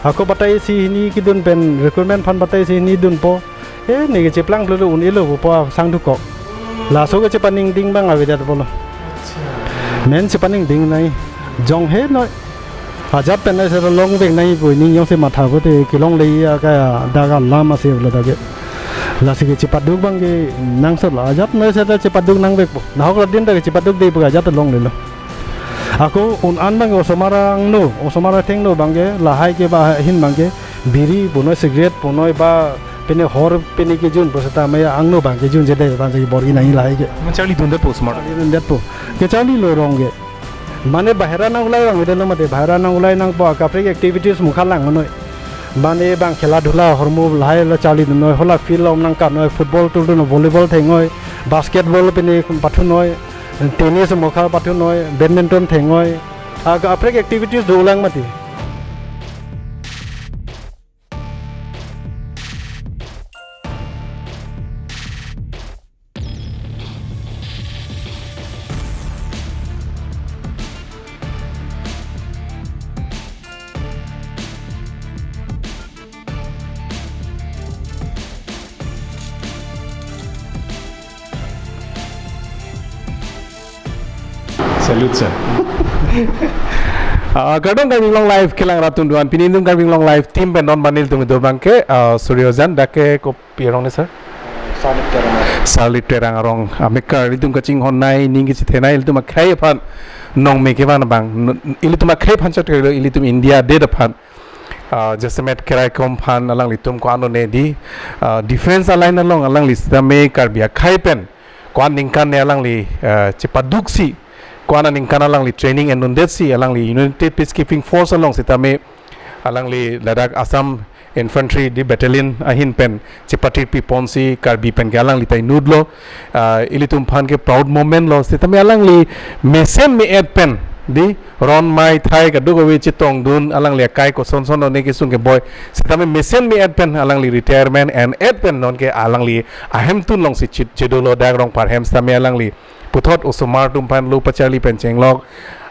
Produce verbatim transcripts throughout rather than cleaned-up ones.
Ako batai isi hini kedun pen recruitment aphan batai isi hini dunpo. Eh, ne kecheplang pulo un-elo pupo sang dukok. Laso kechepaningding abang avedet pulo. Men chepaningding nai. Jong he noi. Ajat pen noi seta longvek nai pu ning jongsi matha pute kelongle ya ka dak alam ase pulo dak ke. Lasi kechepaduk abang ke nangsot lo. Ajat noi seta chepaduk nangvekpo. Nahok rat din dak kechepadukde pu ajat longlelo. Ako un-an abang osomar angno, osomar athengno abang ke lahai ke ba ahin abang ke biri punoi, cigarette punoi ba pine hor pine kejun pu setame angno abang kejunjedet abang ke bor-i nangji lahai ke. Kacharlidundetpo osomar? Charlidundetpo. Kacharlilo arong ke. Mane bahera nang ulai abang, bidalo mate bahera nang ulai nangpo, kaprek activities mukha langnoi. Mane abang khela dhula ahormu lahai lo charlidunnoi, hala field along nangkatnoi, football turdun, volleyball thengnoi, basketball pine pathunoi, tennis mukha pathunoi, badminton thengnoi. A, kaprek activities dolang mati. Salute, sir. Ah, kardom Karbi Anglong Live kelang rat atum do-an. Pini nelitum Karbi Anglong Live team pen non banil tung do abang ke, ah, Suryojan dak ke kopi arong ne, sir? Sarlip Terang. Sarlip Terang arong. Amekar ilitum kachinghon nai, ning kachethe nai, ilitum akhei aphan nongme kevan abang. N-, ilitum akhei aphan chot kali, ilitum India adet aphan. Ah, jasemet keraikom aphan alanglitum ko-an lone di, ah, defense aline along alangli sitame Karbi akhei pen ko-an aningkan ne alangli, ah, chepaduksi, ko-an aningkan alangli training endundetsi, alangli United Peacekeeping Force along sitame alangli ladak Assam Infantry di battalion ahin pen chepatiri ponsi Karbi pen ke alangli ta inutlo, ah, ilitum aphan ke proud moment lo, sitame alangli mesen me-et pen di ron mai thai kadokave chetongdun, alangli akai kosonson lone kesung keboi, sitame mesen me-et pen alangli retirement en-et pen non ke alangli ahemtun alongsi chit chedolo dak Rongphar ahem sitame alangli puthot osomar atum aphan lo pacharli pen chenglok,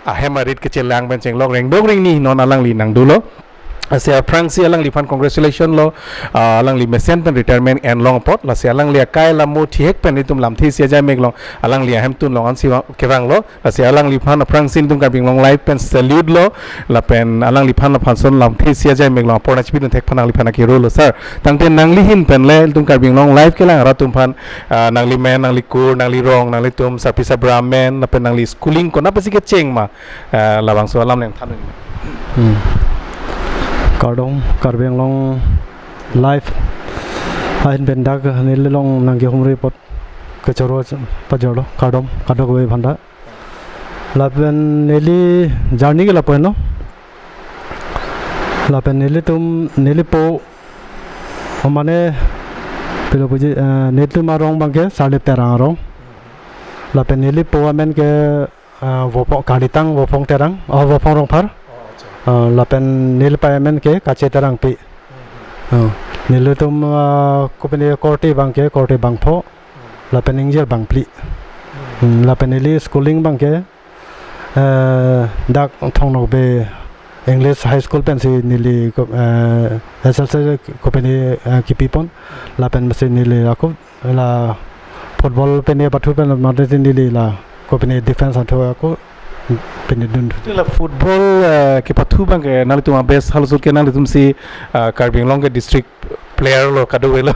ahem arit kechelang pen chenglok, rengdong rengni non alangli nangdolo. Lasi aphrangsi alangliphan congratulation lo, ah, alangli mesen pen retirement enlong apot, lasi alangli akai lamo thihek pen itum lamthe isi ajai mek long, alangli ahemtun along ansi vang, kevang lo, lasi alangliphan aphrangsi itum Karbi Anglong Live pen salute lo, lapen alangliphan aphanson lamthe isi ajai mek long apor na chipidun thek aphan alangliphan akiro lo, sir. Tangte nangli ahin pen le itum Karbi Anglong Live kelang rat atum aphan, ah, nangli men, nangli kur, nangli rong, nanglitum sarpi sabra amen, lapen nangli schooling konatpasi kecheng ma, eh, labangso alam nangthan un. Hmm. Kardom, Karbi Anglong Live ahin pen dak neli along nangkehumri apot kechoro pajorlo, kardom kadokave aphanta. Lapen neli journey ke lapu henlo. Lapen nelitum, neli po, mane, pilo puji, eh, nelitum arong abang ke Sarlip Terang arong. Lapen neli po amen ke, ah, Vopho-, Kalitang Vophong Terang, oh, Vophong Rongphar. Oh, acha. Ah, lapen neli pei amen ke Kache Terangpi. Hmm. Ah, nelitum, ah, kopine korte abang ke, korte bangpho. Hmm. Lapen ingjir bangphli. Hmm. Hmm, lapen neli schooling abang ke, eh, dak Thong Nokbe English High School pensi neli ko-, eh, S S L C kopine, eh, kipipon. Lapen masi neli ako la football pine pathu pen mate neli la kopine defense athu ako pine dun. La football, eh, kepathu abang ke nanglitum abest, halaso ahut ke nanglitum si, eh, Karbi Anglong ke district player lo kadokave lo.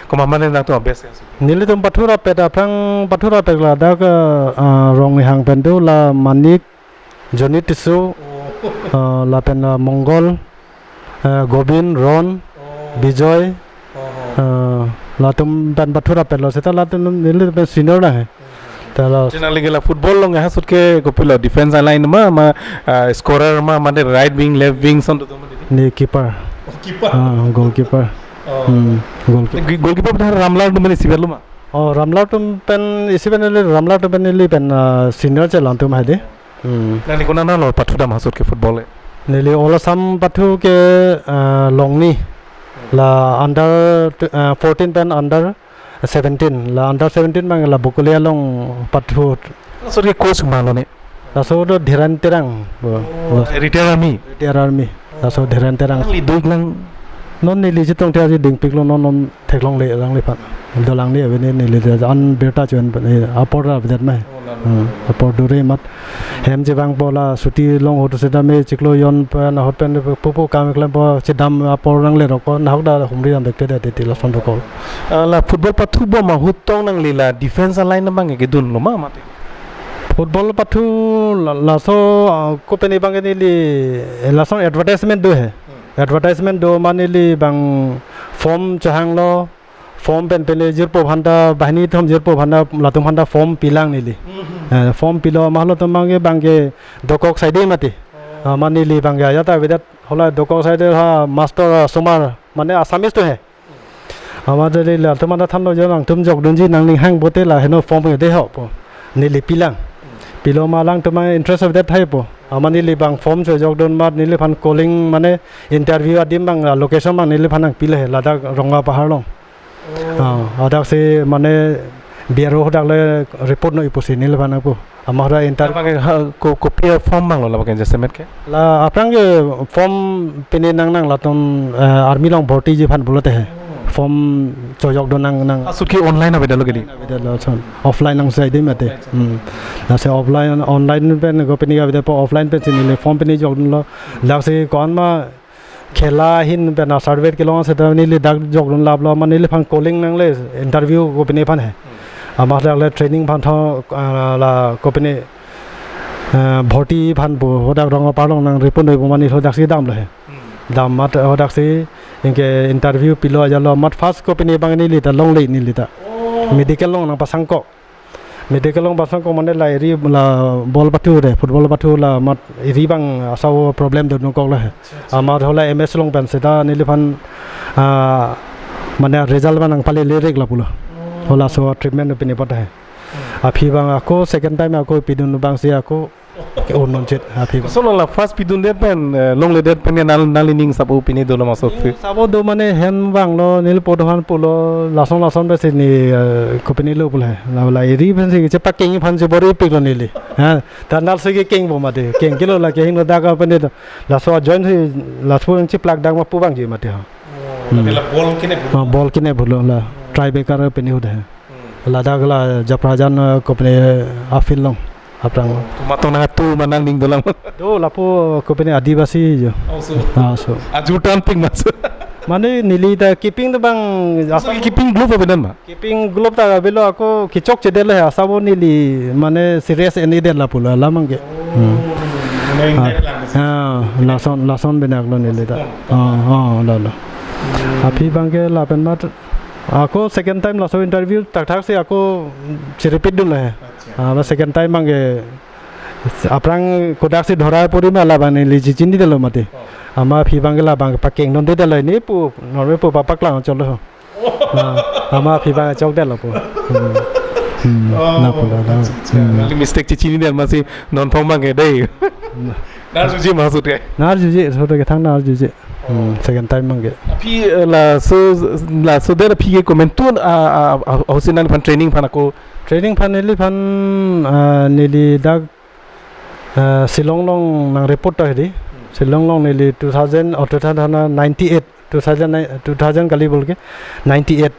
Komat mane nangtum abest ya? Nelitum pathu rapet, aphrang pathu rapet ladak, eh, Ronghang pen do la Manik, Johnny Tisso, oh, eh, lapen, eh, Mongol, eh, Gobin, Ron, oh, Bijoy, oh, eh, latum pen pathu rapetlo, seta latum nelitum pen senior nang he. Talo. Jena lagi la football along halaso ahut ke kopilo, defense line ma, ma, eh, scorer ma, mane right wing, left wing, son do ma di? Ne keeper. Oh, keeper. Ah, goalkeeper. Oh. Hmm, goalkeeper. G-, goalkeeper pen Ramlar atum pen isi pen lo ma? Oh, Ramlar atum pen isi pen neli, Ramlar atum pen neli pen, ah, senior chelantum hadi. Hmm. Nangli konat lo pathudam halaso ahut ke football e? Neli All Assam pathu ke, ah, Longni. La under, ah, fourteen pen under seventeen. La under seventeen abang la Bokolia along pathu. Halaso ahut ke coach ma lo ne? Laso do Dhiren Terang. Bo. Oh, retired army? Retired army. Laso Dhiren Terang. Nangli duk lang. Non neli chetong te aji dingpiklo, non non theklongle lang le phan. Dolang ni aveni neli de an birta chuen phan, eh, apor ra avedet mai. Oh, lang. Hmm, apor dure mat. Hem chevangpo la chuti long ahut setame chiklo jon pen ahut pen pupu kam klempo chedam apor nanglerokpo nahok da humri dam bekte de titi lason dokok. Ah, la football pathu bom ahut tong nangli la defense aline abang kedunlo ma mate. Football pathu la, laso, ah, kopine abang neli, eh, lason advertisement do he. Hmm. Advertisement do ma neli bang form chehanglo, form pen pele jirpo aphanta, banghini kethom jirpo aphanta, latum aphanta form pilang neli. Hmm. Eh, form pilo ma halatum abang ke, abang ke dokok saide mati. Oh. Ah, ma neli abang ke ajat avedet hala dokok saide ha master, ah, Somar, mane Assamese to he. Amat neli latum aphanta thanlo jo nangtum jokdunji nangning hang pote la heno form ke de ho pu. Neli pilang. Pilo ma alangtum interest avedet hai pu. Amat neli abang form chojokdun amat neliphan calling mane interview adim abang, ah, location abang neliphan nangpilo he ladak Rongapahar along. Oh. Ah, hadaksi mane B R O hadak le report noi pusi neliphan nangpu. Amat hadak inter- Labang ke ha, ko, kopi form abanglo labang ke jasemet ke? La aphrang ke form pine nangnang latum, eh, army along bhortiji aphan pulote he. Oh. Form chojokdun nangnang. Asut ke online avedetlo kedi? Avedetlo son. Offline nangsaide mate. Offline. Hmm. Lasi offline, online pen kopine ke avedetpo offline pensi neli form pine jokdunlo. Laksi ko-an ma khela ahin pen a survey kelong seta neli dak jokdun laplo ma neliphan calling nangle interview kopine aphan he. Amat dak le training aphan tho, ah, la kopine, ah, bhorti aphan pu hadak Rongapahar along nang report noi pu ma neli hadaksi damlo he. Hmm. Dam amat hadaksi anke interview pilo ajatlo amat first kopine abang neli ta longle neli ta. Oh. Medical along nangpasangkok. Medical along pasangkok mane la eri la ball pathu de, football pathu la amat eri abang asap problem do nangkoklo he. Acha, acha. Amat hala M S along pen seta neliphan, ah, mane result abang nangpalele rek la pulo. Oh. Halaso treatment pine apot he. Hmm. Aphi abang ako second time ako pidun abangsi ako ke-un non chet aphi abang. Solo la first pidundet pen, eh, longledet pen nang, nangli ning sabo pine dolo ma so. Ning sabo do mane hem vanglo, neli po do aphan pulo, lason lason pensi ne, eh, kopine lo pulo he. La, la eri pensi kechepakeng aphan si bor-ipiklo neli. Ha, tandal si kekeng bom mate. Keng kilo la kehingno dak apene do. Laso join si laso nangcheplak dak ma pu abangji mate ha. Oh, hmm. Tapi la ball kine pulo. Ah, ball kine pulo la. Tiebreaker pine ahut he. Hmm. Ladak la Japrajan, eh, kopine a-field along. Aphrang. Komat tong nangtum ma nangning dolang? Do lapu kopine Adivasi jo. Oh, so. Ah, so. Ajur tangpik ma so. Mane neli ta keeping ta abang. So, keeping glove avedet ma? Keeping glove ta avelo ako kechokchedetlo he asabo neli mane serious en-edet la pulo la abang ke. Hmm. Mane ah, indirect lang. Ah, lason, lason benak lo neli ta. Oh, oh, la, la. Hmm. Aphi abang ke lapen amat ako second time laso interview thakthak si ako cherepeat dunlo he. Acha. Ah, ba second time abang ke aphrang kodaksi dhora puri ma labang neli chechinidetlo mate. Oh. Amat aphi abang ke labang pakeng non dedetlo ne pu, normal pu papaklang cholo. Oh. Ah, amat aphi abang chokdetlo pu. Hmm. Hmm. Oh, na pu la, la. Acha, acha. Hmm. Nangli mistake chechinidet masi non phong abang ke dei. Hmm. Narjuji ma ahut ke? Narjuji, ahut ke thang narjuji. Hmm, second time abang ke. Aphi, eh, laso, laso der aphi ke komantu, ah, ah, ah, ahutsi nangphan training aphan ako? Training aphan neliphan, ah, neli dak, ah, Shillong along nang report ta hedi. Hmm. Shillong along neli two thousand, oh, two thousand ninety-eight, two thousand nine, two thousand kali bol ke, ninety-eight.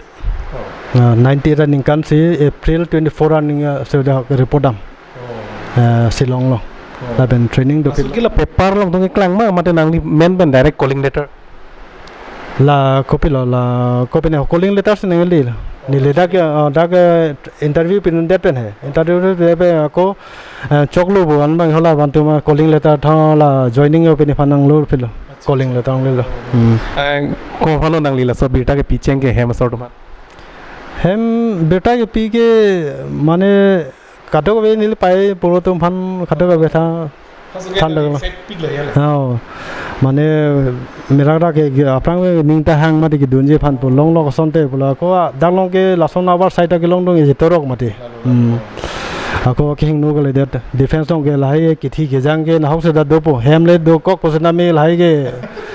Oh. Ah, ninety-eight aningkan si April twenty-four aning, ah, si dak report dam. Oh. Eh, Shillong along. Oh. Lapen training do. Asut ke la paper along tong keklang ma, mate nangli men pen direct calling letter? La kopilo, la kopine calling letter si nangli. Neli dak, eh, dak, eh, interview pinundet pen he. Interview pinundet pen ako, eh, choklo pu an abang hala bantu ma calling letter tha la joining yo pini aphan nanglo pilo. Acha. Calling letter nanglelo. Hmm. Eh, ko-an aphanlo nangli laso birta kepi cheng ke hem asor atum aphan? Hem birta kepi ke mane kadokave neli pai puro atum aphan kadokave tha. Asut ke than nangli dolo. Excited pik la ya le. Oh. Mane merak rak ke, ke aphrang ke ning ta hang mati kedunji aphan pu longlok asonte pu la ko a, dak along ke lason abar side ta kelong dong isi torok mati. Hmm. Ako kehingno kalidet. Defense along ke lahai ke kithi kejang ke nahok seta dopo. Hem le dokok pu seta me lahai ke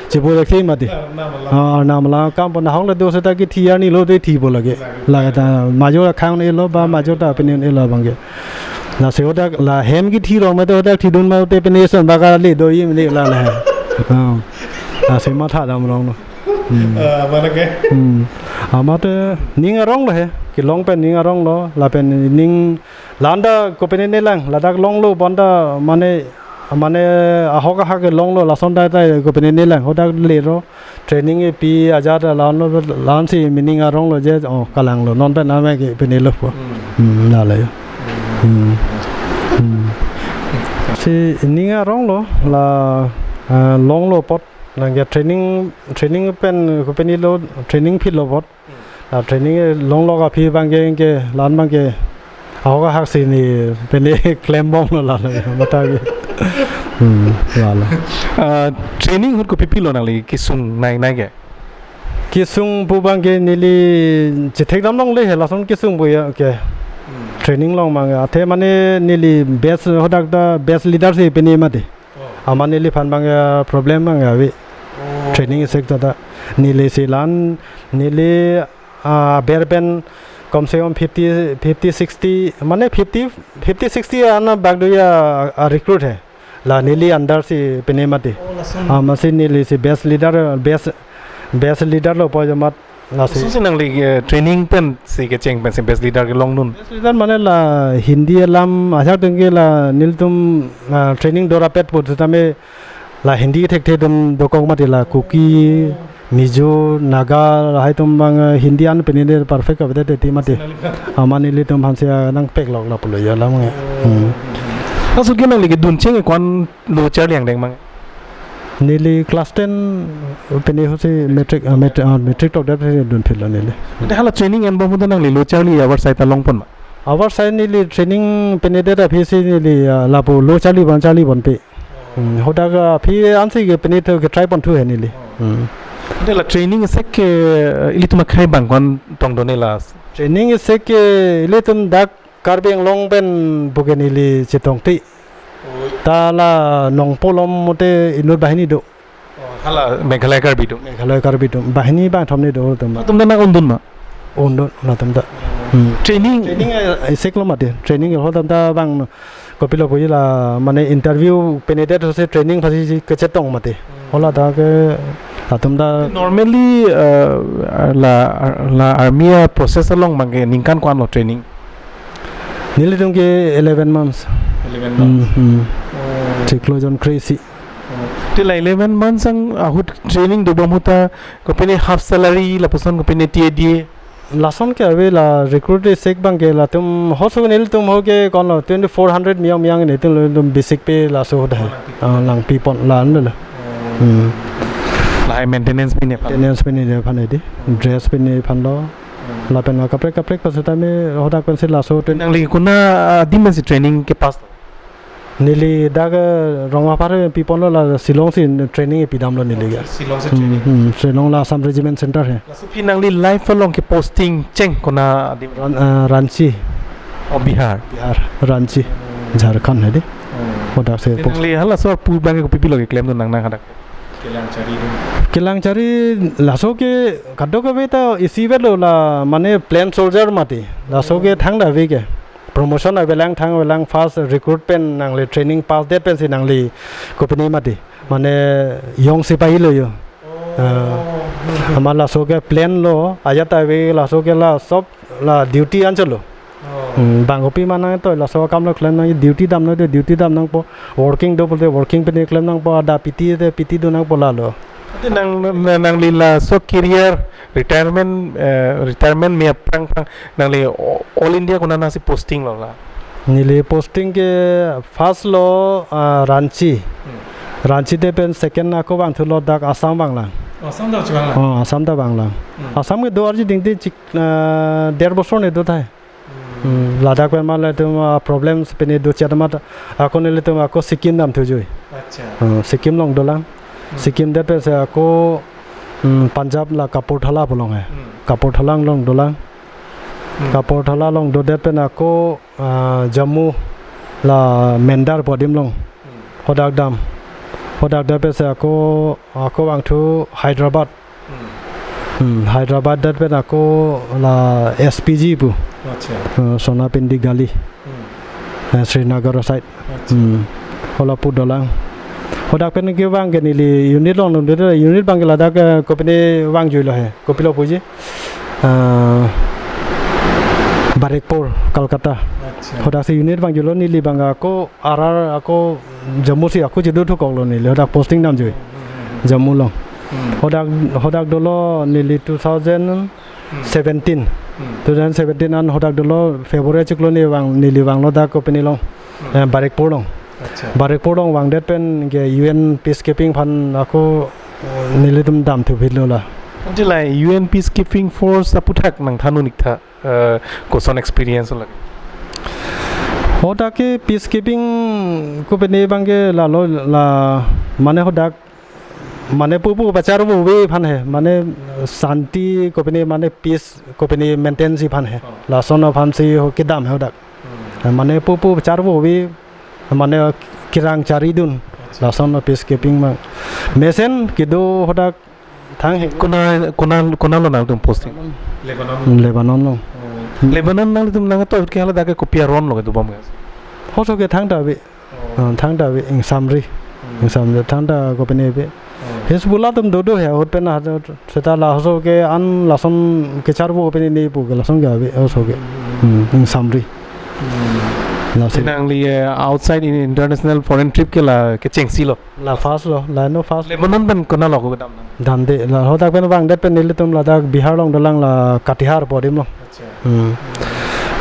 chibu lekthi mati. Arnam alam. Ah, arnam alam akam pu nahok le do seta kithi arni lo de thipo lake. Lake ta major akhang un-elo ba major ta opinion un-elo abang ke. Lasi hadak la hem kithi rong mate hadak thidun mate pini ason baka le do-i mene la la. Oh. Lasi matha dam rong lo. Hmm. Ah, mana ke? Hmm. Amat, eh, ning arong lo he. Kelong pen ning arong lo. Lapen ning la-an ta kopine nelang. Ladak longlo bonta mane, mane ahok ahak longlo lason ta ta kopine nelang. Hadak lero. Training kepi ajat la-an lo, la-an si meaning arong lo je, oh, kalang lo. Non pen ame ke pine lo po. Hmm. Hmm, la la yo. Hmm. Hmm. Si ning arong lo, la, ah, longlo apot. Nang ke training, training pen kopine lo, training phit lo apot. La training longlok aphi abang ke, ke la-an abang ke ahok ahak si ne pine klembom lo la la matha ke. Hmm, la la. Ah, training ahut kopi pilo nangli kesung nai nai ke? Kesung pu abang ke neli chethek dam longle he lason kesung pu ya ke. Hmm. Training long abang athe mane neli best hadak ta best leader si pine mati. Oh. Amat neliphan abang ya problem abang ya ave. Oh. Training sek ta ta. Neli si la-an, neli, ah, aber pen kom se kom fifty, fifty, sixty, mane fifty, fifty, sixty an bak do ya, ah, recruit he. La neli under si pine mati. Oh, lason. Ah, amatsi neli si best leader, best, best leader lo po amat. Lasi. Lason si nangli, eh, training pen si kecheng pen si best leader kelong non. Best leader mane la Hindi alam ajak atum ke la nelitum, ah, training do rapet pu sitame la Hindi thekthe atum dokok mati la Kuki, Mizo, Naga, lahai atum abang, eh, Hindi an pine ne perfect avedet ti mati. Amat nelitum aphan si, ah, nangpek lok la pulo ya alam ke. Hmm. Laso ke nangli kedun cheng ko-an lo charli angdeng mang? Neli class ten pine ahut si matric, ah, mat-, ah, matric tokdet si dun phit lo neli. Ante hala training enbom ahut nangli lo charli avarsai ta longpon ma? Avarsai neli training pinedet aphi si neli, ah, lapu lo charli bon charli bonpe. Hmm, hadak, ah, aphi ansi kepine thu ketry ponthu he neli. Hmm. Ante la training sek ke, eh, ilitum akhei abang ko-an tong do ne la? Training sek ke ilitum dak Karbi Anglong pen pu ke neli chetong ti. Oh. Ta la Nongpoh along mate inut banghini do. Oh, hala Meghalaya Karbi do. Meghalaya Karbi do. Banghini bangthom ni do atum. Atum ta nang undun ma? Undun, latum ta. Hmm. Training? Training, eh, sek lo mati. Training halatum ta abang kopilo puji la mane interview pinedet ahut si training aphansi kechetong mati. Hmm. Hala ta ke latum ta. Normally, eh, la, la army a-process along abang ke ningkan ko-an lo training? Nelitum ke eleven months. Eleven months. Hmm, hmm. Oh. Chiklo jon kre-isi. Oh. Te la eleven months ang ahut training dobom ahut ta kopine half salary lapuson kopine T A D A? Lason ke ave la recruit sek abang ke latum halaso nelitum ho ke ko-an lo twenty-four hundred miyang miyang nelitum lo tum basic pay laso dah. Oh, langpi. Ah, langpi pon la-an lo. Oh. Hmm. Lahai maintenance pine aphan. Maintenance pine aphan di. Dress pine aphan lo. Hmm. Lapen la kaprek kaprek pasitame hadak pensi laso twen- Nangli konat adim pensi training ke pass? Neli dak, eh, Rongmapar pi ponlo la Shillong si training pidamlo neli ke. Shillong si training. Hmm, hmm, Shillong la Assam Regiment Center he. Laso aphi nangli life along ke posting cheng konat adim? Ran-, eh, Ranchi. Oh, Bihar. Bihar, Ranchi. Hmm. Jharkhand he di. Hmm. Hadak si. Te post. Nangli halaso arpu abang ke kopi pilo keklem do nang nang hadak? Kelang charli do. Kelang charli laso ke kadokave ta isi avelo la mane plain soldier mati. Laso ke thangta ave ke. Promotion avelang thang avelang first recruit pen nangli training pass det pensi nangli kopine mati. Mane young sipahi lo yo. Oh. Ah. Amat laso ke plain lo, ajat ave laso ke la sob la duty anchot lo. Oh. Hmm, bang kopi ma nangtoi laso akam lo klem nang duty dam nang te duty dam nangpo, working do pulote working pine klem nangpo, ada P T te P T do nangpo lalo. Te nang, nang, nangli laso career retirement, eh, retirement me aphrang aphrang nangli o-, All India konat nangsi posting lo la? Neli posting ke first lo, ah, Ranchi. Hmm. Ranchi det pen second ako vangthulo dak Assam vanglang. Oh, Assam ta vanglang. Oh, Assam ta vanglang. Hmm. Assam ke do arji dingti chik, ah, der bosor ne do tahai. Hmm. Hmm, ladak pen ma latum, ah, problems pine do chet amat ako nelitum ako Sikkim damthu jui. Acha. Hmm, Sikkim along dolang. Hmm. Sikkim det pensi ako, hmm, Punjab la Kapurthala pu along he. Hmm. Kapurthala along dolang. Hmm. Kapurthala along dodet pen ako, ah, Jammu la Mendar pu adim along. Hmm. Hadak dam. Hadak det pensi ako, ako vangthu Hyderabad. Hmm. Hmm, Hyderabad det pen ako la S P G pu. Acha. Eh, Sonapindi Gully. Hmm. Eh, Srinagar side. Acha. Hmm. Hala pu dolang. Hodak pen kevang ke neli unit along dundunde, unit abang ke ladak, eh, kopine vangjuilo he. Kopilo puji. Ah, Barikpur, Kolkata. Acha. Hodak si unit vangjuilo, neli abang ako R R ako Jammu si ako chedu thukoklo neli. Hodak posting damjui. Hmm, hmm, hmm. Jammu along. Hmm. Hodak, hodak dolo neli two thousand seventeen. Hmm. Two thousand seventeen an hodak dolo February chiklo ni vang, neli vanglo dak kopine along. Hmm. Eh, Barikpur along. Acha. Barikpur along vangdet pen ke U N peacekeeping aphan ako, eh, nelitum damthu phitlo la. Ante la U N peacekeeping force aputhak nangthan un-ik tha, eh, koson experience lake? Hodak ke peacekeeping kopine abang ke lalo la, mane hodak mane pupu pacharvo ave aphan he, mane shanti kopine mane peace kopine maintain si aphan he. Oh. Lason aphan si ho kedam he hodak. Hmm. Mane pupu pacharvo ave, mane kerang charidun. Acha. Lason peacekeeping ma. Mesen kedo hodak thang he. Kona, kona, konatlo nangtum posting? Lebanon. Hmm, Lebanon along. Oh. Lebanon nanglitum nangtoi ahut ke hala dak ke kopi aron lo kedobom ke? Hoso ke thangta ave. Oh. Ah, thangta ave ingsamri. Hmm. Ingsamri thangta kopine ave. Oh. Hezbollah atum dodo he ahut pen ahut seta laso ke an lason kecharvo kopine ne pu ke lason ke ave hoso ke. Hmm. Hmm, ingsamri. Hmm. Laso. Te nangli, eh, outside in international foreign trip ke la kechengsi lo? La first lo, la no first. Lebanon pen konatlo ako kedam nang? Damde, la hodak pen vangdet pen nelitum ladak Bihar along dolang la Katihar pu adim lo. Acha. Hmm.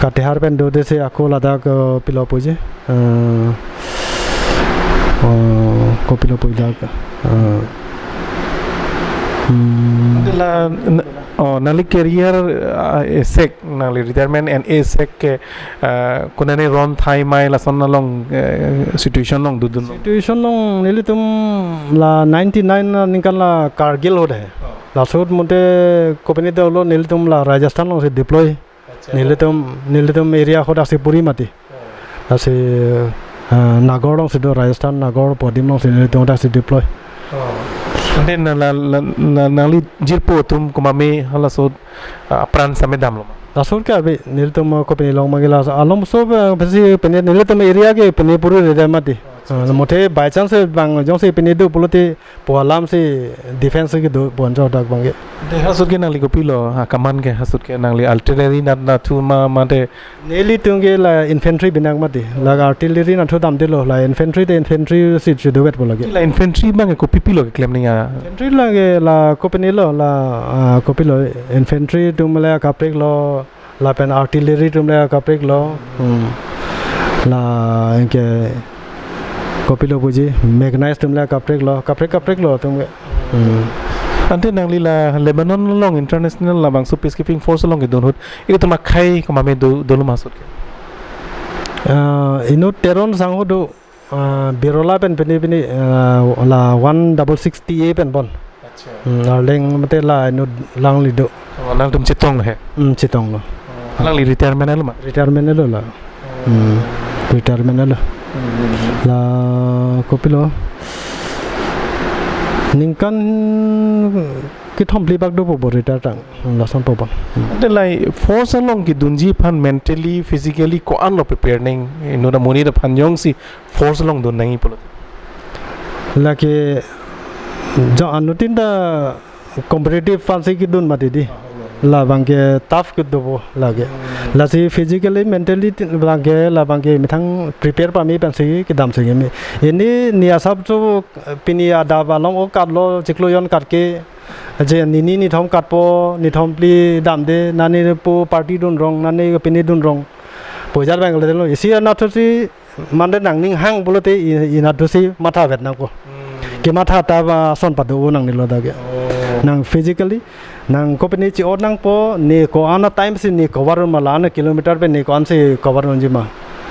Katihar pen dode si ako ladak, eh, pilo puji. Eh, oh, kopilo puji dak. Eh, hmm. Ante la, n-, oh, nangli career, ah, asek, nangli retirement and asek ke, ah, konane ron thai mai lason along, eh, situation along dodun lo? Situation along nelitum la ninety-nine aningkan la Kargil ahut he. Oh. Laso ahut mate kopine dolo nelitum la Rajasthan along si deploy. Acha. Nelitum, nelitum area ahut dak si puri mati. Oh. Dak si, ah, Nagaon along si do, Rajasthan Nagaon pu adim along si nelitum dak si deploy. Oh. Ante na, na, na, na, nangli jirpo atum komatme halaso, ah, apran same damlo ma? Laso ke ave, nelitum kopine along magi la along so, ah, pasi pine nelitum area ke pine puri reda mati. Oh, acha, ah, acha. Mate by chance abang jongsi pine do pulote pu alam si defense kedo pu anchot dak abang ke. Te halaso ahut ke nangli kopilo, ah, command ke halaso ahut ke nangli artillery nat nathu ma mate? Nelitum ke la infantry binong mati, la artillery nathu damdelo, la infantry te infantry si chudu vet po lake. La infantry abang ke kopi pilo keklem ning a? Infantry lake la kopine lo, la, ah, kopilo infantry atum le kaprek lo, lapen artillery atum le kaprek lo. Hmm. La anke kopilo puji, mechanized atum le kaprek lo, kaprek kaprek lo atum ke. Hmm. Ante nangli la Lebanon along international labangso peacekeeping force along kedun ahut, ilitum akhei komatme do, dolo ma halaso ahut ke? Ah, inut Teron sangho do, ah, Birola pen pine pine, ah, la one double six T A pen bon. Acha. Hmm, Arleng mate la inut alangli do. Oh, nangtum chetong he? Hmm, chetong lo. Oh, alangli retirement elo ma? Retirement elo la. Hmm, retirement elo. Hmm. La kopilo? Ningkan kethom phli bak dopo bo retire tang. Hmm, lason po bon. Hmm. Ante la force along kedunji aphan mentally, physically ko-an lo prepare nang, inut amonit aphan jongsi force along dun nangji pulo? Lake jo anuttin ta competitive aphan si kedun mati di. Labang ke tough kedo bo lake. Lasi physically, mentally tin-, abang ke labang ke methang prepare pame pensi kedam si keme. Ini ne asap cho pini adap along o katlo chiklo jon kat ke je nini nithom katpo, nithom phli damde, nani po party dun rong, nani pine dun rong. Poisa abang le lo. Isi anathu si mane nangning hang pulote i-, inathu si matha vet nangpo. Hmm. Kematha ta ba ason pado nangnelo dak ke. Oh. Nang physically, nang kopine chi-ot nangpo, ne ko-an a time si ne cover ma, la-an kilometer pen ne ko-an si cover unji ma.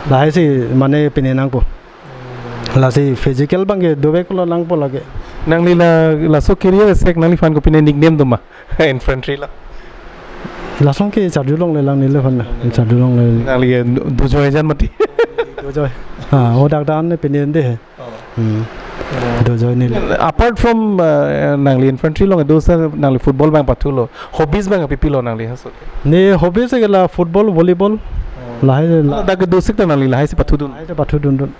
Lahai si mane pine nangpo. Hmm. Lasi physical abang ke dovek lo nangpo lake. Nangli la, laso career asek nangliphan kopine nickname do ma? Infantry la. Lason ke charjulong le lang neli aphan na. Charjulong le. Nangli du-, dujoy jan mati. Dujoy. Ah, o dak dan ne pine de he. Oh. Hmm. Oh. Dujoy neli. Apart from, uh, nangli infantry along do sa nangli football abang pathulo. Hobbies abang kopi pilo nangli halaso ahut ke? Ne hobbies ke la football, volleyball. Oh. Lahai la. Dak do sik ta nangli lahai si pathudun. Lahai si pathudun dun.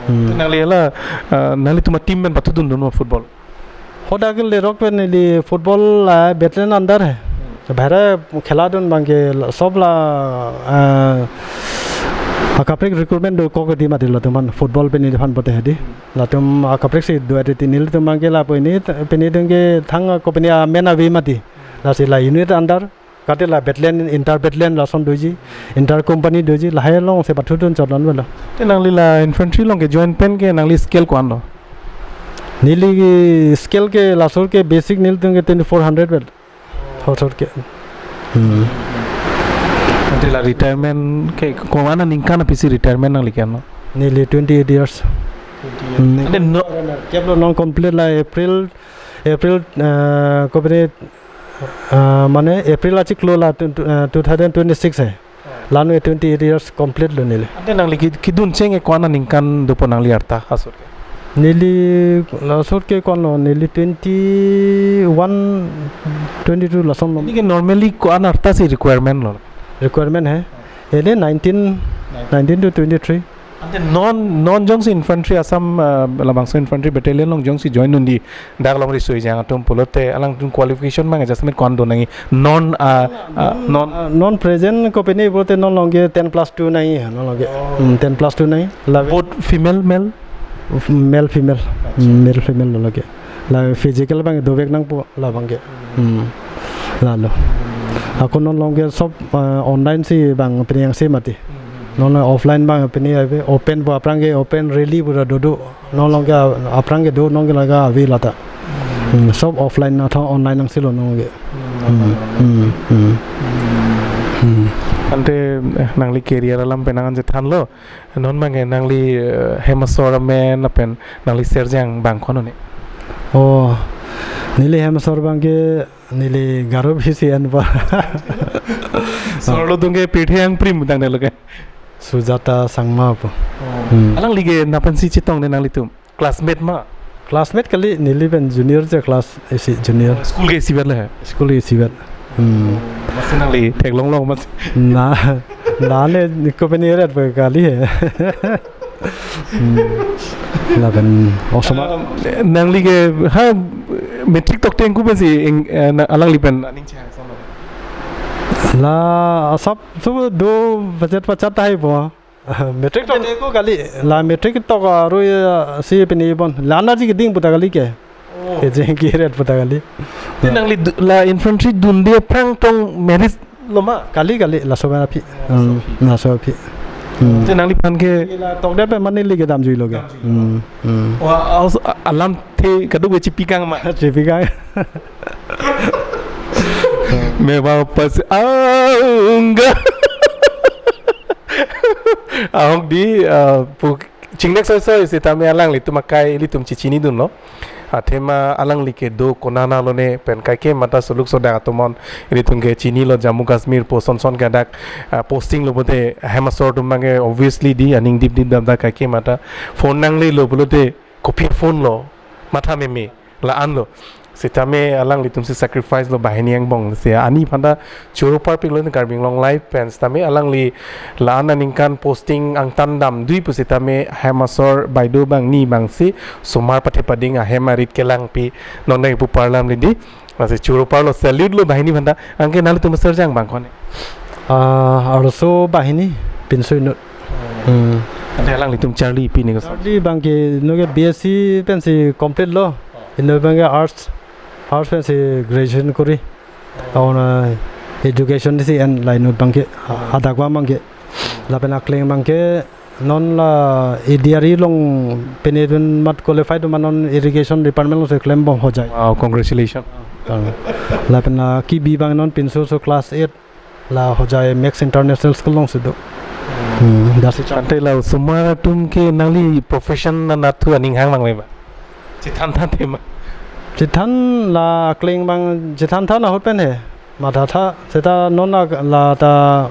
Hmm. Nangli la, ah, nanglitum a-team pen pathudun dunnon football? Hadak le rok pen neli football la Bethlehem under he. Bahar khela dun abangke la sob la, ah, akaprek recruitment dokok di mati latum aphan football pen neliphan pote hedi. Latum akaprek si do ati nelitum abangke lapu pini, pini dungke thang ko pini amen ave mati. Lasi la unit under, kate la battalion, inter battalion lason doji, inter company doji, lahai along si pathudun chot lon velo. Te nangli la infantry along ke join pen ke nangli scale ko-an lo? Neli scale ke laso ke basic nelitum ke twenty-four hundred vel. Thot thot ke. Hmm. Ante la retirement ke ko-an aningkan aphi si retirement nangli ke-an lo? Neli twenty-eight years. Twenty-eight. Hmm. Ante no- Kep lo non complete la April, April, ah, ko pini, ah, mane April achiklo la tu-, tu-, ah, two thousand twenty-six he. La-an twenty-eight years complete lo neli. Ante nangli ki-, kidun cheng ke ko-an aningkan dopo nangli arta asur ke? Neli laso ke ko-an lo, neli twenty-one, twenty-two lason lo. Neli ke normally ko-an arta si requirement lo? Requirement he? Ele nineteen, nineteen to twenty-three. Ante non, non jongsi infantry Assam, ah, labangso infantry battalion along jongsi join dunde, dak along riso ejang atum pulote alangtum qualification abang adjustment ko-an do nangji? Non, ah, ah, non, non, ah, non present ko pini pulote non along ke ten plus two nangji, non along ke. Oh. Hmm, ten plus two nangji. La both female, male? Male, female. Acha. Hmm, male, female along ke. La physical abang dovek nangpo labang ke. Hmm. Lalo. Ako non along ke sob, ah, online si abang pini jangsi mati. Hmm. Non offline abang pini ave open pu aphrang ke open rally pura dodo. Non along ke aphrang ke do non ke laga ave lata. Hmm. Hmm, sob offline athon online nangsi lo non ke. Hmm. Hmm. Hmm. Hmm. Hmm. Ante, eh, nangli career alam pen nang-an chethan lo. Non abang ke nangli, eh, hem asor amen lapen nangli serjang abang ko-an lo ne? Oh, neli hem asor abang ke neli Garo B C N pa. Sor lo atum ke pirthe angprim tang ne lo ke. Sujata Sangma pu. Oh. Hmm. Alangli ke nangpensi chetong ne nanglitum? Classmate ma? Classmate kali, neli pen junior je, class isi junior. School ke isivet le he? School ke isivet. Hmm. Oh, masi nangli theklong long masi? Na, na ne ko pini eret pe kali he. Hmm. Lapen osoma. Um, nangli ke ha matric tokteng ko pensi ing, eh, na, alangli pen aning chehang sama? La asap so do budget pachat tahai po. Matric tok ko kali, la matric tok aru ya si pini bon. La-an aji keding puta kali ke. Oh. Kejeng kiret puta kali. Te nangli du-, la infantry dunde aphrang tong marriage lo ma? Kali, kali, laso aphi. Oh, laso aphi. Hmm, laso aphi. Hmm. Te nangliphan ke la tokdet pen mane neli ke damjui lo ke. Damjui lo. Hmm, hmm. Wa, aus-, a-, alamthe kadokave chipikang ma? Chipikang. Meba pas angga. Ahok di, ah, pu-, chingnek soi soi sitame alanglitum akai ilitum chechini dunlo. Athema alangli kedo konana lo ne pen kaike mata suluk sodak atum on ilitum ke chinilo Jammu Kashmir post son son ke dak, ah, posting lo pote hem asor atum abang ke obviously di aning dip dip dam dak kaike mata phone nanglelo pulote kopi phone lo matha meme la-an lo. Sitame alanglitum si sacrifice lo banghini angbong si ani aphanta choro parpik lo ne Karbi Anglong Live pen sitame alangli la-an aningkan posting angtan damdui pusitame hem asor baideo abang ni abang si osomar pathe pading ahem arit kelangpi non dang ipu parlam lidi. Lasi choro parlo, salute lo banghini aphanta. Anke nanglitum serjang abang ko-an ne? Ah, arloso banghini pinso inut. Hmm. Ante alanglitum charli pi ne koson? Charli abang ke non ke B S C pensi complete lo. Inut abang ke arts, arts pensi graduation kori. Auna education si en la inut abang ke, ha-, hadak abang ke. Lapen akleng abang ke non la A D R E along pini dun mat qualified ma non irrigation department alongsi klembom Hojai. Wow, congratulations. Ah. Lapen akibi abang non pinso so class eight la Hojai Max International School alongsi do. Hmm, dasi chan. Ante la osomar atum ke nangli profession anat thu aning hang mang le ba? Chethan than tema. Chethan la akleng abang chethan than ahut pen he. Matha tha, seta non la, la ta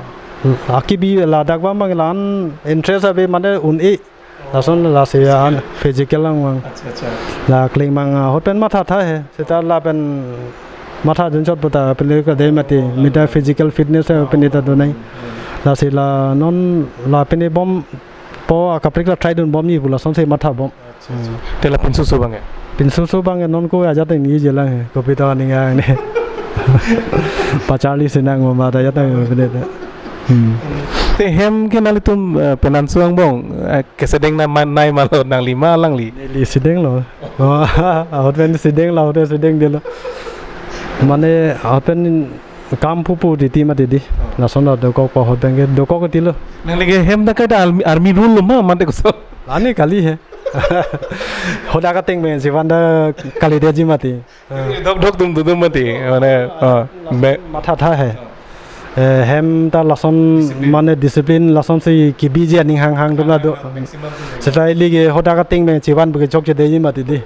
akibi ladak abang abang la-an interest ave mane un-e. Lason lasi an physical lang abang. Acha, acha. La akleng abang ahut pen matha tha he. Seta lapen matha junchot puta pini kadai mati, mita physical fitness he pini ta donai. Lasi la non la pini bom po akaprek la try dunbom ni pu lasonsi mathabom. Te la pinso so abang ke? Pinso so abang ke non ko ajat ningjelang he. Kopi ta ning ang ne. Pacharli sinang mo ma ta ajat nang mo pine ta. Hmm. Te hem ke nanglitum, eh, penang so angbong, eh, kesedeng na man nai ma lo, nangli ma alangli? Neli sedenglo. Oh, ahut pen sedenglo, ahut pen sedengdetlo. Mane ahut pen kam pupu titi mati di. Lason la dokok pa ahut pen ke dokok titilo. Nangli ke hem ta kaita army, army rule lo ma, mate koson? Ani kali he. Hadak ateng pen chevan ta kalidetji mati. Dokdok atum dodun mati, mane, ah, me- mathatha he. Eh, hem ta lason, discipline, mane discipline lasonsi kebiji aning hanghang atum la do. Maximum atum. Seta ili ke hadak ateng pen chevan pu ke chokchedetji mati di.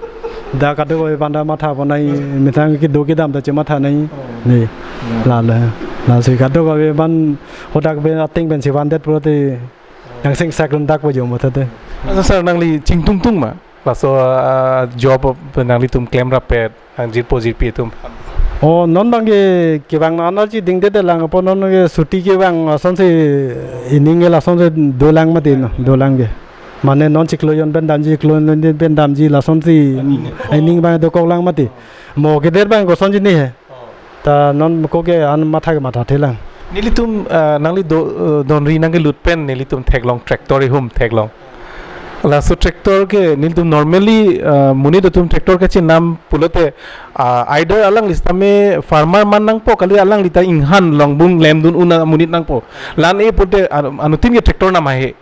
Dak kadokave abang ta matha ponnai, methang kedo kedam ta chematha nai. Oh. Ne. Hmm. Lalo. Lasi kadokave abang hadak pen ateng pen chevandet pulote nangseng saklun dak pajom matha te. Asa sir, nangli chingtungtung ma? Laso, ah, job nanglitum klemrap-et, ah, jirpo jirpi atum. Oh, non abang ke kevang non aji dingde de lang, apot non ke chutti kevang, lasonsi ining ke lasonsi dolang mati no, dolang ke. Mane non chiklo jon pen damji, chiklo jon pen damji, lasonsi ining abang dokoklang mati. Mo keder abang kosonji ni he. Ta non ko ke an matha ke mathathelang. Nelitum, ah, nangli do, eh, donri nangkelut pen nelitum theklong tractor ihum theklong. Laso tractor ke nelitum normally, ah, monit atum tractor kachinam pulote, ah, either alangli sitame farmer man nangpo kali alangli ta inghan longbung lemdun un amonit nangpo. La-an e pulote anu-, anuttin ke tractor nam ahe.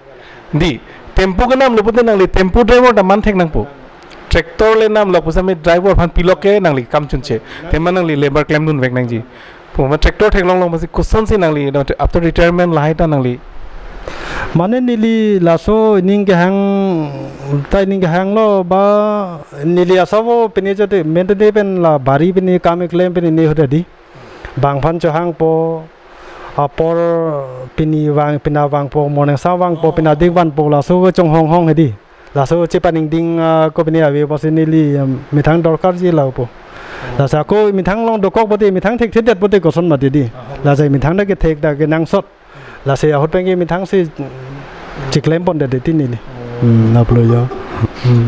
Di, tempo kenamlo pulote nangli tempo driver ta man thek nangpo. Tractor le namlo pu sitame driver aphan pilok ke nangli kam chunche. Tema nangli labour klemdunvek nangji. Pu ma tractor theklonglong masi kosonsi nangli, after retirement lahai ta nangli. Mane neli laso ining kehang, ta ining kehanglo ba neli asabo pine jate mente de pen la bari pine kam keklem pine ne hoda di. Bang aphan chohangpo, apor pini vang, pina vangpo, morning sa vangpo, pina dik vanpo, laso chonghonghong hedi. Laso chepaningding, ah, ko pini ave pusi neli, um, methang dorkarji lapu. Lasi ako methang along dokok pulote, methang thekthedet pulote koson mati di. Lasi methang ta kethek ta kenangsot. Lasi ahut pen ke methangsi, mm, cheklempondet ti neli. Hmm, aplo jo. Hmm.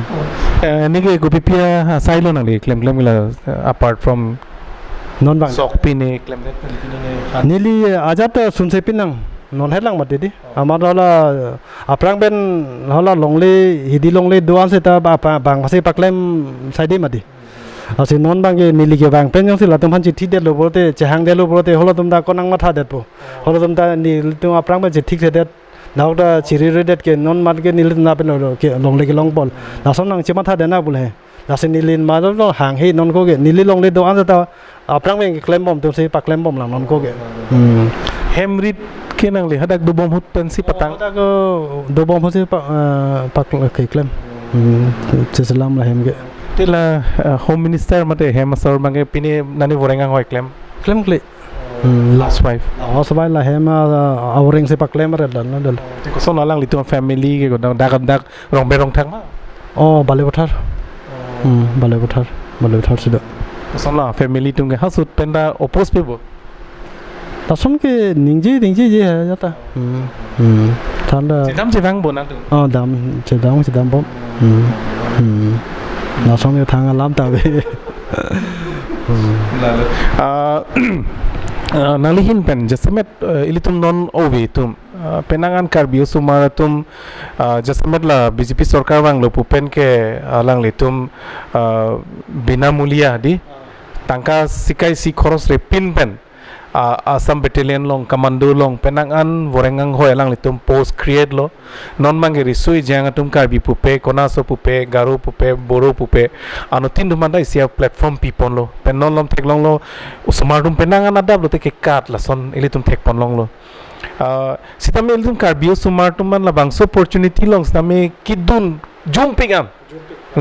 Eh, neke kopi pi asailo nangli klemklem la, eh, apart from non abang sok pine klemdet pine ne. Neli ajat, eh, sunse pinang non helang mati di. Amat hala, eh, aphrang pen hala longle, hidi longle do-an seta ba, ba, bang pasi paklem saide mati. Lasi non abang ke neli kevang pen jongsi latum aphan chithidetlo pulote, chehangdetlo pulote, halatum ta konang mathadetpo. Halatum ta nelitum aphrang pen chithikthedet. Nahok ta chiriredet ke non amat ke neli na pen lo ke longle kelongpon. Lason nangchemathadet na pu le. Lasi neli ma lo hanghe non ko ke. Neli longle do-an ta aphrang pen keklembom atumsi paklembomlang non ko ke. Hmm. Hem rit ke nangli hadak dobom ahut pensi patang. Hadak, eh, dobom ahutsi pa, eh, pak keklem. Hmm. Cheselam la hem ke. Te la, eh, Home Minister mate hem asor abang ke pine nani voreng anghoi klem. Klemkle. Hmm, la- Housewife. Housewife la hem, ah, avorengsi paklemre dan na dal. Te koson alanglitum family ke kodak dak dak Rongber Rongthak ma? Oh, Balipathar. Hmm, Balipathar. Balipathar si do. Koson la family atum ke hasut pen ta oppose pe bo? Lason ke ningje ningjeje he jata. Hmm. Hmm. Than ta. Chedam chevangpo nangtum? Oh, dam, chedam chedambom. Hmm. Hmm. Lason ke thang alam ta ave. Hmm. Lalu, ah, ah, nangli ahin pen jasemet, eh, ilitum non ove atum, ah, penang an Karbi osomar atum, ah, jasemet la B J P sorkar vanglo pu pen ke, ah, alanglitum, ah, binamulia di tangka sika isi khoros repin pen, ah, Assam Battalion along, commando along, penang an voreng anghoi alanglitum post create lo. Non abang ke riso-ejang atum Karbi pupe, Konaso pupe, Garo pupe, Boro pupe, anuttin atum anta isi a-platform piponlo. Pen non malom theklonglo, osomar atum penang an adaplo te kekat lason ilitum thekponlonglo. Ah, sitame ilitum Karbi osomar atum an labangso opportunity along sitame kedun jumpik an.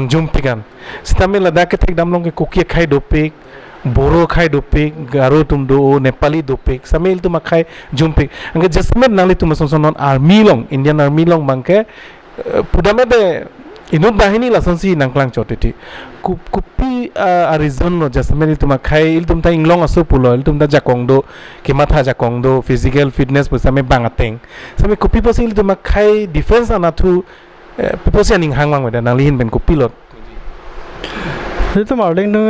Jumpik an. Sitame ladak kethekdam along ke Kuki akhei dopik, Boro akhei dopik, Garo atum do, Nepali dopik, sitame ilitum akhei jumpik. Anke jasemet nanglitum ason ason non army along, Indian Army along abang ke, eh, pudamde inut banghini lasonsi nangklangchot titi. Ku-, kopi, ah, a reason lo, jasemet ilitum akhei, ilitum ta inglong aso pulo, ilitum ta jakong do, kematha jakong do, physical fitness pu same bang ateng. Same kopi pusi ilitum akhei defense anatthu, eh, kopi pusi aning hang vangvedet, nangli ahin pen kopilo? Ilitum arleng do,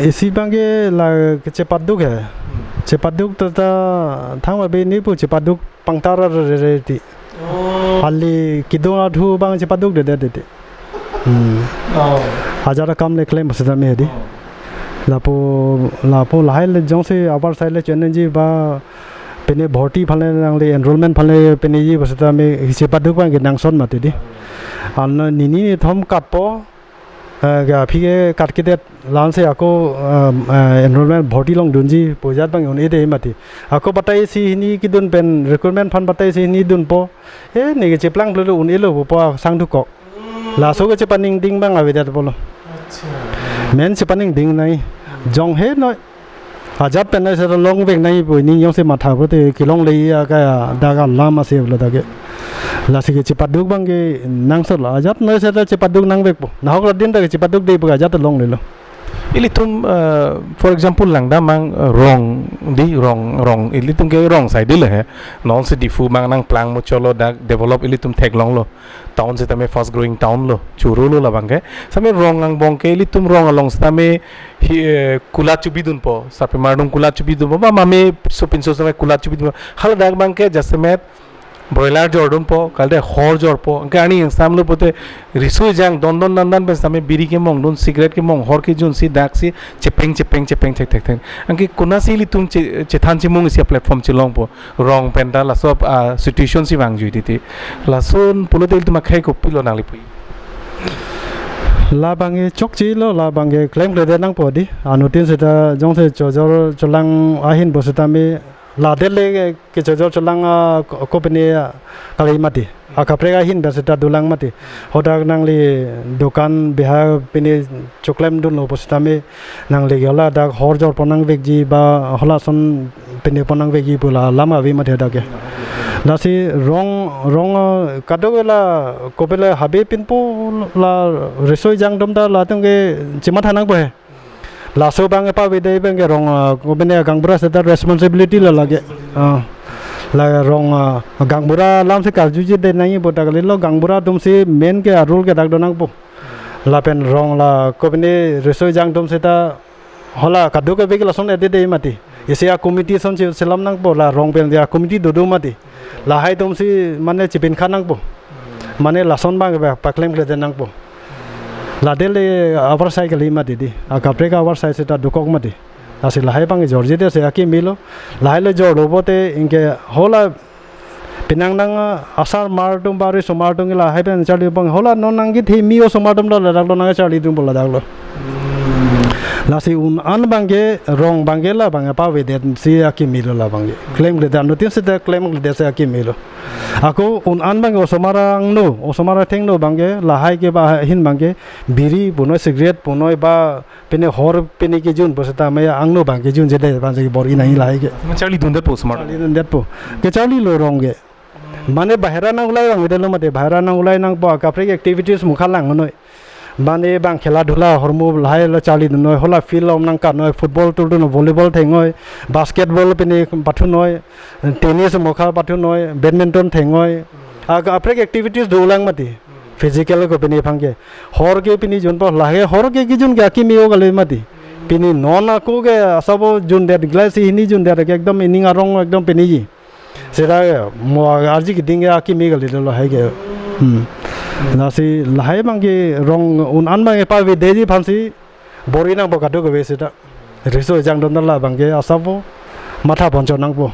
isi abangke la chepaduk he. Chepaduk ta, ta thang abe ni pu chepaduk pangtar re re ti. Oh. Ali kedun adhu abang chepadukdedet ti. Hmm. Oh. Ajat akam le klem seta me di. Oh. Lapu, lapu lahai le jongsi upper side le chonji ba pine bhorti aphan le nangli enrollment aphan le pineji pu seta me chepaduk abangke nangson mati di. Ano nini nithom katpo, eh, ga aphi ke katkedet la-ansi ako, eh, eh, enrollment bhorti longdunji pu ajat abang un-edet mati. Ako batai isi hini kedun pen recruitment aphan batai isi hini dunpo. Eh, neke cheplang phlelo un-elo pu pu sangdukok. Laso ke chepaningding abang avedet pulo. Acha. Men chepaningding nai. Jong he noi. Ajat pen noi seta longvek nai pu ning jongsi matha pute kelongle aka dak alam ase pulo dak ke. Lasi ke chepaduk abangke nangson lo. Ajat noi seta chepaduk nangvekpo. Nahok ra din dak ke chepadukde pu ajat longlelo. Ilitum, eh, for example, langdamang, eh, Rong di, Rong, Rong, ilitum ke Rong side le he. Non si Diphu abang nangplang muchotlo, dak develop ilitum theklonglo. Town sitame fast growing town lo, churu lo labangke. Same Rong angbong ke, ilitum Rong along sitame hi, eh, kulat chobidunpo, sarpimar atum kulat chobidunpo, ba mame sopinso sitame kulat chobidunpo. Hala dak abangke jasemet broiler jordunpo, kalite hor jorpo. Anke arni ingsamlo pute riso ejang don don dan dan pen sitame biri kemongdun, cigarette kemong, hor kejunsi, daksi chepeng chepeng chepeng chek thek thek. Anke konatsi ilitum che-, chethan chemung isi a-platform chelongpo. Rong pen ta laso, ah, situation si vangjui titi. Lason pulote ilitum akhei kopilo nangli pu? Labangke chokchelo, labangke klemkledet nangpo di. Anuttin seta jongsi chojor cholang ahin pu seta me ladet le ke chojor cholang, ah, ko-, kopine, ah, kali mati. Akaprek ahin pen seta dolang mati. Hadak nangli dukan beha pine choklemdunlo pu seta me nangli ke hala dak hor jorpon nangvekji ba halason pine pon nangvekji pu la alam ave mati dak ke. Lasi Rong, Rong, ah, kadokave la kopilo habe pinpo la riso ejang atum ta latum ke chematha nangpo he. Laso abang pavede abangke Rong, ah, kopine gaonbura seta responsibility lo lake. Ah. La Rong, ah, gaonbura alamsi karjujedet nangji pu ta kalilo, gaonbura atumsi main ke a-role ke dak do nangpo. Lapen Rong la kopine riso ejang atum seta hala kadokave ke lason edet mati. Isi a-committee ason si selam nangpo, la Rong pen a-committee dodo mati. Lahai atumsi mane chipinkha nangpo. Mane lason abang ba paklemkledet nangpo. Ladet le upper side kali mati di. Akaprek upper side seta dokok mati. Lasi lahai abang jorjedet si akimi lo. Lahai le jorlo pute anke hala penang nang, ah, asarmar atum ba risomar atum ke lahai pen charli abang hala non nangkethemi osomar atum ta ladak lo nangcharlidunpo ladak lo. Lasi un-an abangke Rong abangke labang pavedet si akimi lo labangke. Klemkledet anuttin seta klemkledet si akimi lo. Ako un-an abangke osomar angno, osomar athengno abangke lahai ke ba ahin abangke biri punoi, cigarette punoi ba pine hor pine kejun pu seta maya angno abang kejunjedet abang si bor-i nangji lahai ke. Charlidundetpo osomar? Charlidundetpo. Kecharlilo Rong ke. Mane bahira nang ulai abang vedetlo mati, bahira nang ulai nangpo, akaprek activities mukha langnoi. Mane bang khela dhula ahormu lahai lo charlidunnoi, hala field along nangkatnoi, football turdun, volleyball thengnoi, basketball pine pathunoi, tennis mukha pathunoi, badminton thengnoi. Akaprek activities dolang mati. Physical kopine abangke. Hor ke pine junpo lahai hor ke kejun ke akimi o kali mati. Pine non ako ke asabo jundet glass hini jundet ke ekdom ining arong ekdom pineji. Seta mo arji keding ke akimi kalilo lahai ke. Hmm. Lasi lahai abangke Rong un-an abang pavedeji aphansi bor-i nangpo kadokave seta. Riso ejang atum ta labangke asabo matha ponchot nangpo.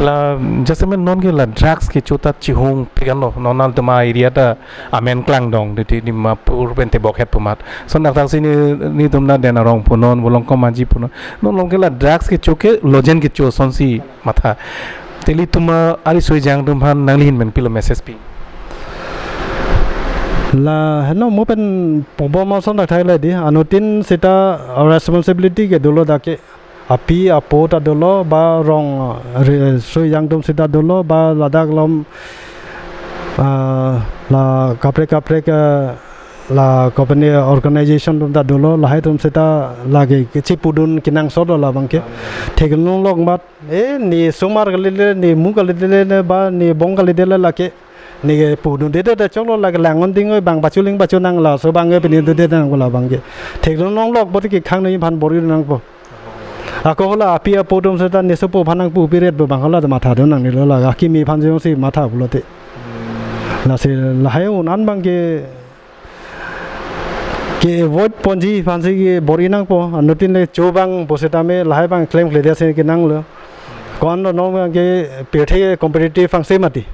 La jasemet non ke la drugs kecho ta chihung pikan lo, non altum a-area ta amen klangdong, titi Dimapur pen tebok het pu amat. Lason dak thaksi ne, netum laden arong punon, Volongkom Aji punon. Non along ke la drugs kecho ke lojen kecho asonsi matha. Te ilitum a-riso ejang atum aphan nangli ahin pen pilo message pi? La heno mo pen pubom ason dak thai le di, anuttin seta responsibility ke dolo dak ke. Api apo ta dolo ba Rong, ah, riso ejang atum seta dolo ba ladak along Ah, la kaprek kaprek, ah, la company organization atum ta dolo, lahai atum seta lake kechipudun kenangsot lo labang ke. Theklong lok mat, eh, ne osomar kalile, ne mu kalile, ne ba, ne bong kalile lake. Ne pudunde te choklo lake lang-un ding oi bang pachuling pachunang laso abang ke pini dunde nang labang ke. Theklong lok apot ke khang noi aphan bor-i nangpo. Ako hala api apo atum seta ne sopo aphan nangpu piret bo bang hala ta mathadun nangnelo la akimi aphan jongsi matha pulote. Lasi lahai un-an abang ke ke avoid ponji aphansi ke bor-i nangpo, anuttin le cho abang pusitame lahai abang klemkle dia si kenanglo. Ko-an lo non abang ke pirthe competitive aphansi mati.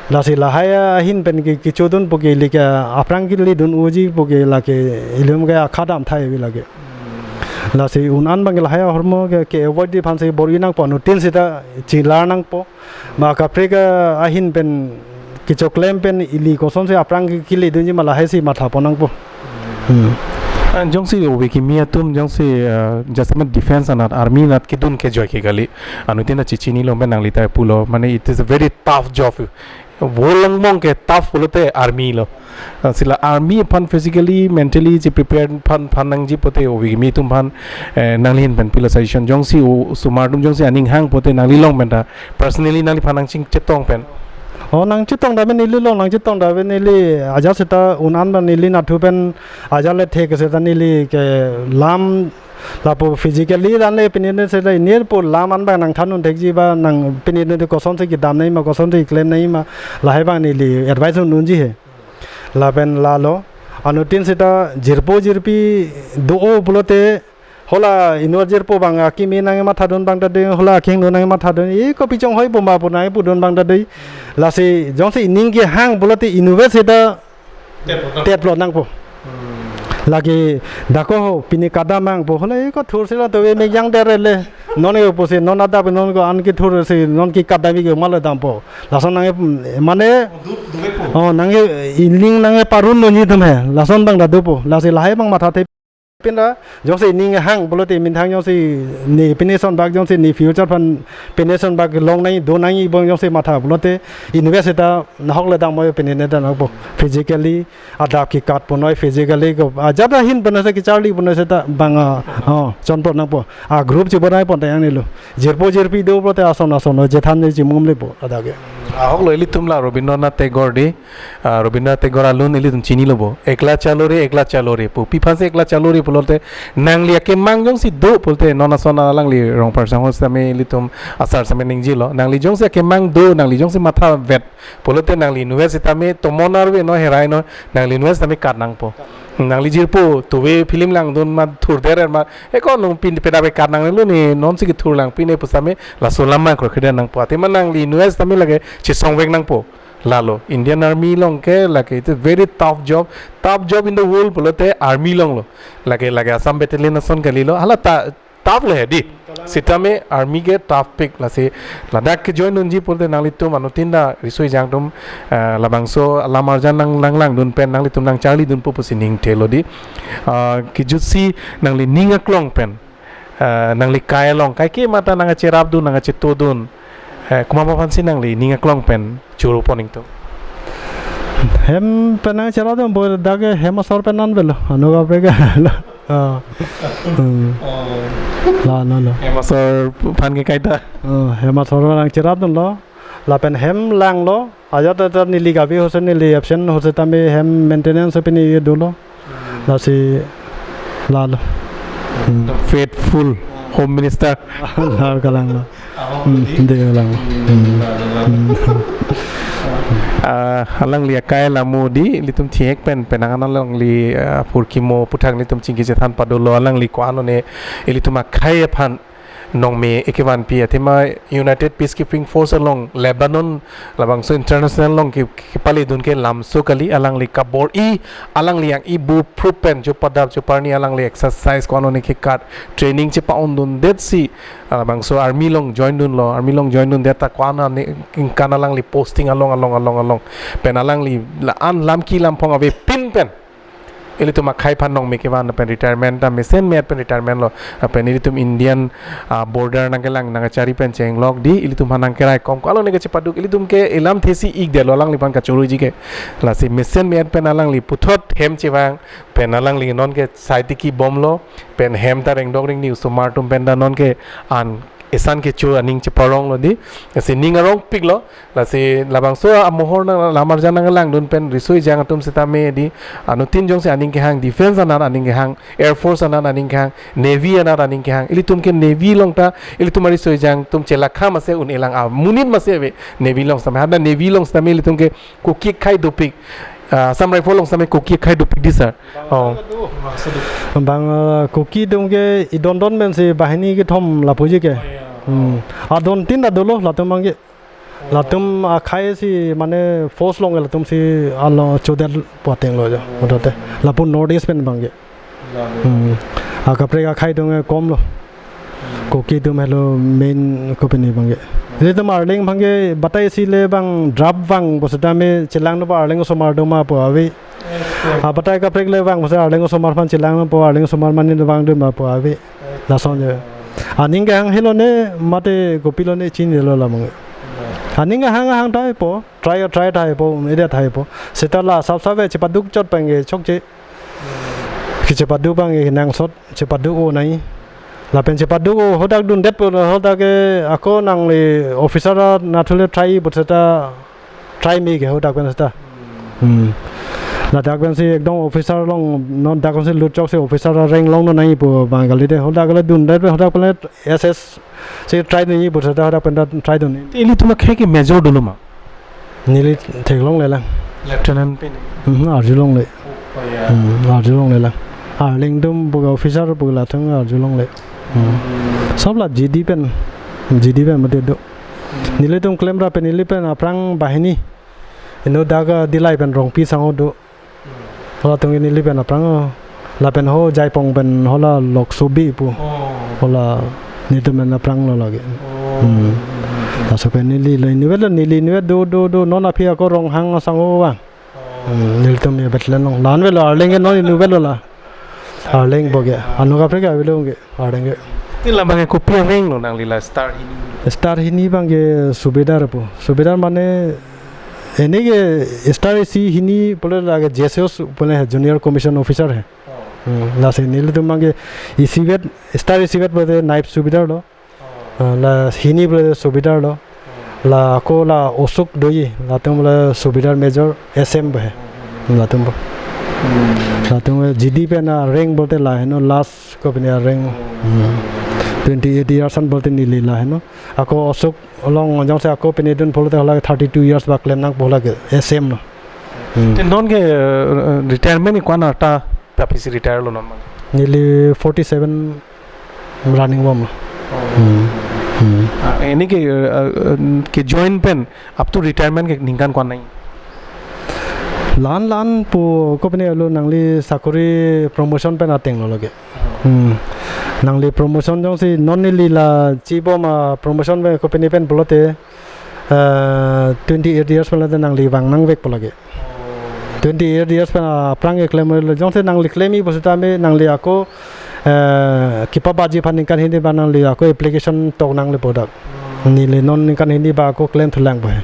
Lasi lahai ahin pen ke kechodunpo ke ili ke aphrang kelidun unji pu ke lake ilitum ke akhadam thai ave lake. Lasi un-an abang ke lahai ahormu ke, ke avoid-ji aphansi bor-i nangpo, anuttin seta chilar nangpo. Ma kaprek ahin pen kechoklem pen ili kosonsi aphrang ke kelidunji ma lahaisi mathapon nangpo. Hmm. Ah, jongsi ove kimi atum jongsi, ah, jasemet defense anat, army anat kedun kejoi ke kali. Anuttin ta chechinilo pen nangli ta pulo. Mane it is a very tough job. World longmong ke tough pulote army lo. Ah, lasi la army aphan physically, mentally cheprepare aphan, aphan nangji pote ove kimi atum aphan, eh, nangli ahin pen pilo suggestion jongsi o osomar atum jongsi aning hang pote nangli along pen ta personally nangliphan nangching chetong pen. Oh, nangchetong dave neli lo, nangchetong dave neli ajat seta un-an abang neli nathu pen ajat le thek seta neli ke lam lapu physically dan le pini ne seta inirpo lam an abang nangthan un thekji ba nang pini ne kosonsi kedam nangji ma kosonsi klem nangji ma lahai abang neli advice un-unji he. Lapen lalo anuttin seta jirpo jirpi do-o pulote hala inut jirpo abang akimi nangmathadun abang ta dei, hala akheng do nangmathadun, e kopi chonghoi bomba pu nangpudun abang ta dei. Lasi jongsi ining kehang pulote inutvet seta tetlo nangpo. Hmm. Lake dako ho pini kadam nangpo, hala e ko thur sila to e mek jang der le. Non e pusi non adap non ko an kethur si non kekadam ke mala dampo. Lason nang e, mane, oh, nang e ining nangparun lo nelitum he. Lason abang ta dopo. Lasi lahai abang mathathe pin ra jongsi ining hang pulote minthang jongsi ne pini ason bak jongsi ne future aphan pini ason bak long nangji do nangji abang jongsi matha pulote inutvet seta nahok le dampo pini ne ta nangpo. Physically adap kekat ponnoi, physically ko ajat ahin ponnoi se kecharli ponnoi seta abang, ah, oh, chonpon nangpo. Ah, group chibonai pon ta yang nelo. Jirpo jirpi do pulote ason ason lo, jethan ne chimum lepo adake. Ahok lo ilitum la Rabindranath Tagore di, ah, Rabindranath Tagore alun ilitum chinilo bo. Ekla chalo re, ekla chalo re pu. Pi aphansi ekla chalo re pulote nangli akemang jongsi do pulote non ason alangli rong parsang ho sitame ilitum asar sitame ningjelo. Nangli jongsi akemang do, nangli jongsi mathavet pulote nangli inutvet sitame tomon arve noi, herai noi, nangli inutvet sitame kat nangpo. Nangli jirpo tuve film langdun ma thur der ma, e ko nung pin peda be kat nangnelo ne nonsi kethur lang pine pusitame laso lam ma kroikre nangpo. Athema nangli inutvet sitame lake chesongvek nangpo. Lalo Indian Army along ke lake it is very tough job. Tough job in the world pulote army along lo. Lake, lake Assam Battalion ason kalilo. Hala ta tough lo he di. Sitame army ke tough pik, lasi ladak ke join unji pulote nanglitum anuttin ta riso ejang atum, eh, labangso alam arjan nang, nanglangdun pen nanglitum nangcharlidunpo pusi ning thelo di. Ah, kejutsi nangli ning aklong pen, eh, nangli kai along, kaike mata nangkacherapdun, nangkachetodun, eh, komat aphansi nangli ning aklong pen choro pon ingtung? Hem pen nangcherapdunpo, dak hem asor pen an avelo, ano kaprek lo. Ah. Hmm. Oh. La, no, no. Hem asor aphan ke kaita. Oh, hem asor nangcherapdunlo. Lapen hem langlo. Ajat ajat neli kabi hose neli absent hose tame hem maintenance pini ye dolo. Lasi lalo. Hmm. Faithful Home Minister. La kalanglo. Hmm, de lang. Hmm. Hmm. Ah, alangli akai la mo di, ilitum thihek pen, penang an alangli, ah, purkimo aputhak ilitum chingki chethan padolo, alangli ko-an one ilitum akhei aphan nongme ekevanpi, athema United Peacekeeping Force along Lebanon labangso international along ke, kepaledun ke lamso kali, alangli kabor-i, alangli yang ibu prup pen chopadap choparni alangli exercise ko-an one kekat training chepa-undundetsi, ah, labangso army along join dunlo, army along join dundet ta ko-an aningkan alangli posting along, along, along, along. Pen alangli la-an lamki lamphong avepin pen ilitum akhei aphan nong meke van pen retirement ta mesen me-et pen retirement lo. Lapen ilitum Indian, ah, border nangkelang nangkachari pen chenglok di ilitum aphan nangkeraikom ko along neke chepaduk ilitum ke elamthe isi ikdetlo alangliphan kachoruiji ke. Lasi mesen me-et pen alangli puthot hem chevang pen alangli nonke sai tiki bomlo pen hem ta rengdok rengni osomar atum pen ta nonke an esan kecho aning cheparonglo di. Lasi ning arongpiklo. Lasi labangso amohor nang lam arjan nanglangdun pen riso ejang atum sitame di. Anuttin jongsi aning kehang, defense anat aning kehang, air force anat aning kehang, navy anat aning kehang. Ilitum ke navy along ta ilitum ariso ejang atum chelakha mase un-elang amonit mase ave navy along sitame. Hada navy along sitame ilitum ke Kuki akhei dopik. Ah, Assam Rifle along sitame Kuki akhei dopik di sir. Oh. Bang, uh, Kuki atum ke idondon pensi bahini kethom lapuji ke. Oh, iya. Hmm. Adon tin ta dolo latum abang ke. Latum akhei si mane force along latum si alo chodet pu atenglo jo. Mudote. Lapu North East pen abang ke. Lapu. Hmm. Akaprek akhei atum ke komlo. Kuki atum helo main kopine abang ke. Ilitum Arleng abang ke batai isi le bang draft vang pu sitame chelangno pu Arleng osomar do ma pu ave. Yes, sir. Ah, batai kaprek le vang pu si Arleng osomar aphan chelangno pu Arleng osomar mane vangdun ma pu ave. Lason je. Aning kehang helo ne mate kopilo ne chinilo la abang ke. Aning kehang hang tahai po, try try tahai po, un-edet tahai po. Seta la sap sap ve chepaduk chot pen ke chokche. Kechepaduk abang ke nangsot chepaduk-o nai. Lapen chepaduk-o hadak dundet po hadak ke ako nangli officer anatthu le try pu seta try me ke hadak pen seta. Hmm. Ladak pensi ekdom officer along non dak pensi lut chok si officer a-rank longno nai pu abang kalite hadak le dundet pen hadak pen le S S si try dunji pu seta hadak pen ta try dun. Ilitum akhei ke major dolo ma? Neli theklongle lang. Lieutenant pen. Mhm, arjulongle. Oh, ya. Hmm, arjulongle lang. Arleng atum pu officer pu latum arjulongle. Hmm. Sob la G D pen. G D pen mate do. Hmm. Nelitum klemra pen neli pen aphrang bahini. Inut dak Dillai pen Rongpi sangho do. Hala atum ke neli pen aphrang, lapen ho Jaipong pen hala Loksobi pu. Oh. Hala nelitum pen aphranglo lake. Oh. Hmm. Laso pen neli lo inutvet lo neli inutvet do do do non aphi ako Ronghang asangho vang. Oh. Hmm, nelitum ye battalion along. La-an avelo Arleng ke non inutvet lo la. Arleng abang ke. Anu kaprek avelo ke. Arleng ke. Te la abang ke kopi a-rank lo nangli la star hini? Star hini abang ke subedar pu. Subedar mane ene ke star isi hini pule lake J C O pule hai, Junior Commission Officer hai. Oh. Hmm, lasi nelitum abang ke isivet, star isivet pule naib subedar lo. Oh. Ah, la hini pule subedar lo. La ako la osuk doji, latum pule subedar major S M pu hai. Latum pu. Hmm. Latum G D pen a-rank pulote la heno last kopine a-rank. Hmm. Twenty eight years an pulote neli la heno. Ako osuk along jongsi ako pine dun pulote hala thirty two years ba klem nangpo hala ke S M lo. Hmm. Te non ke, eh, retirement ni ko-an arta ta pisi retire lo non abang? Neli forty seven running bom lo. Oh. Hmm. Hmm. Ah, ene ke, eh, eh, ke join pen up to retirement ke ningkan ko-an nai? La-an la-an pu kopine lo nangli sakori promotion pen atenglo lake. Hmm. Nangli promotion jongsi non neli la chibom a-promotion pen kopine pen pulote, eh, twenty eight years pen late nangli vang nangvekpo lake. Twenty eight years pen aphrang ke klemlo jongsi nangli klemji pu sitame nangli ako, eh, kepabaji aphan ningkan hini ba nangli ako application tok nangle pu dak. Neli non ningkan hini ba ako klemthu lang pu hai.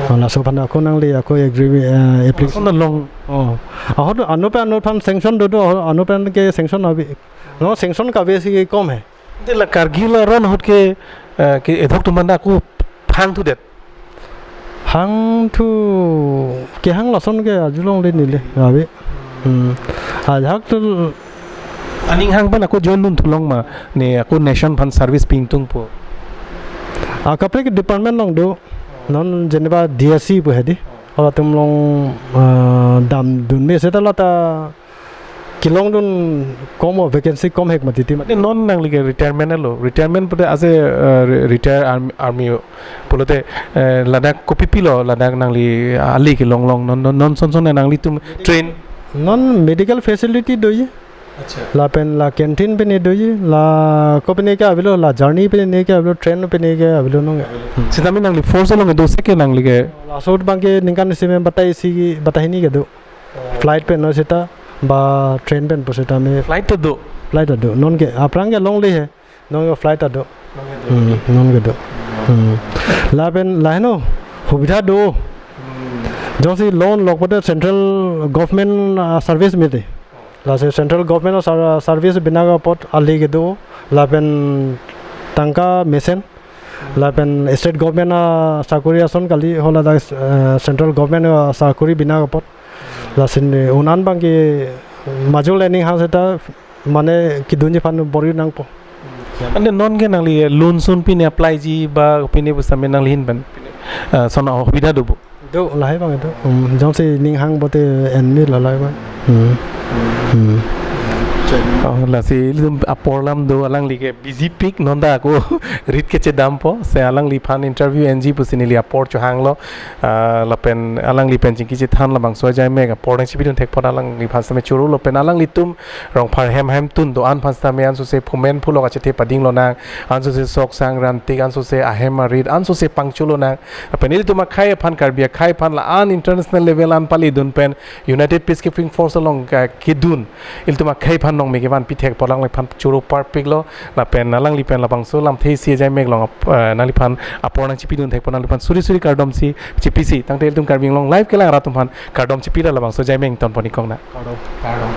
Oh. Laso aphan ako nangli ako agree, eh, application. Lason ta long. Oh. Ahut anu pen anu aphan sanction do do, ahut anu pen ke sanction ave. Non sanction kave si kom hai. Te la Kargil aron ahut ke, eh, ke edhok atum anta ako hangthudet? Hangthu kehang lason ke arjulongle neli ave. Hmm. Ajahak tu aning hang pen ako join dunthulong ma, ne ako nation aphan service pi ingtungpo? Akaprek department along do. Non jeneba D S C pu hai di. Halatum along, ah, damdun me seta lata kelongdun kom o, vacancy kom hek mati ti mati. Te non nangli ke retirement lo. Retirement pulote as a, uh, re-, retire army, army pulote, eh, ladak kopipilo ladak nangli ali kelong long non, non, non son son nanglitum train? Non medical facility doji. Acha. Lapen la canteen pine doji, la kopine ke avelo, la journey pine ke avelo, train pine ke avelo nong. Hmm. Sitame nangli force along do seke nangli ke? Laso abang ke ningkan isi pen batai isi, batai hini kedo. Flight pen no seta, ba train pen pusitame. Flight ta do? Flight ta do. Non ke aphrang ke longle he. Non ke flight ta do. Hmm, non ke do. Hmm. Lapen laheno hubidha do. Jongsi loan lok pote central government, ah, service mete. Lasi central government sar-, service bina apot ali ke do. Lapen tangka mesen. Lapen state government asakori ason kali, hala dak, eh, central government asakori bina apot. Lasi un-an abangke majok le ning hang seta mane kedunji aphan bor-i nangpo. Ante non ke nangli loan sun pine apply ji ba pine pusitame nangli ahin pen, eh, lason ahubidha do bo? Do, lahai abang do. Hmm, jongsi ning hang pote en me lahai abang. Hmm. Hmm. Oh, lasi ilitum apor alam do, alangli ke busy pik, non ta ako rit kechedampo, lasi alangliphan interview enji pusi neli apor chohanglo, ah, lapen alangli pen chingki chethan labangso ajai mek apor nangchipidun thekpon alangliphan sitame choro lapen alanglitum Rongphar hem ahemtun do-an aphan sitame ansose phumen phulok achethe pading lonang, ansose sok sang rantik, ansose ahem arit, ansose pangcho lonang. Lapen ilitum akhei aphan, Karbi akhei aphan la-an international level an palidun pen United Peacekeeping Force along ka kedun. Ilitum akhei aphan nong me kevan pithek polang le aphan choro parpiklo. Lapen alangli pen labangso lamthe isi ajai mek along ap-, eh, nangliphan apor nangchipidun thekpon nangliphan suri suri kardom si chipisi. Tangte ilitum Karbi Anglong Live kelang rat atum aphan kardom chipi ra labangso ajai mek ton pon-ik kok na. Kardom. Kardom.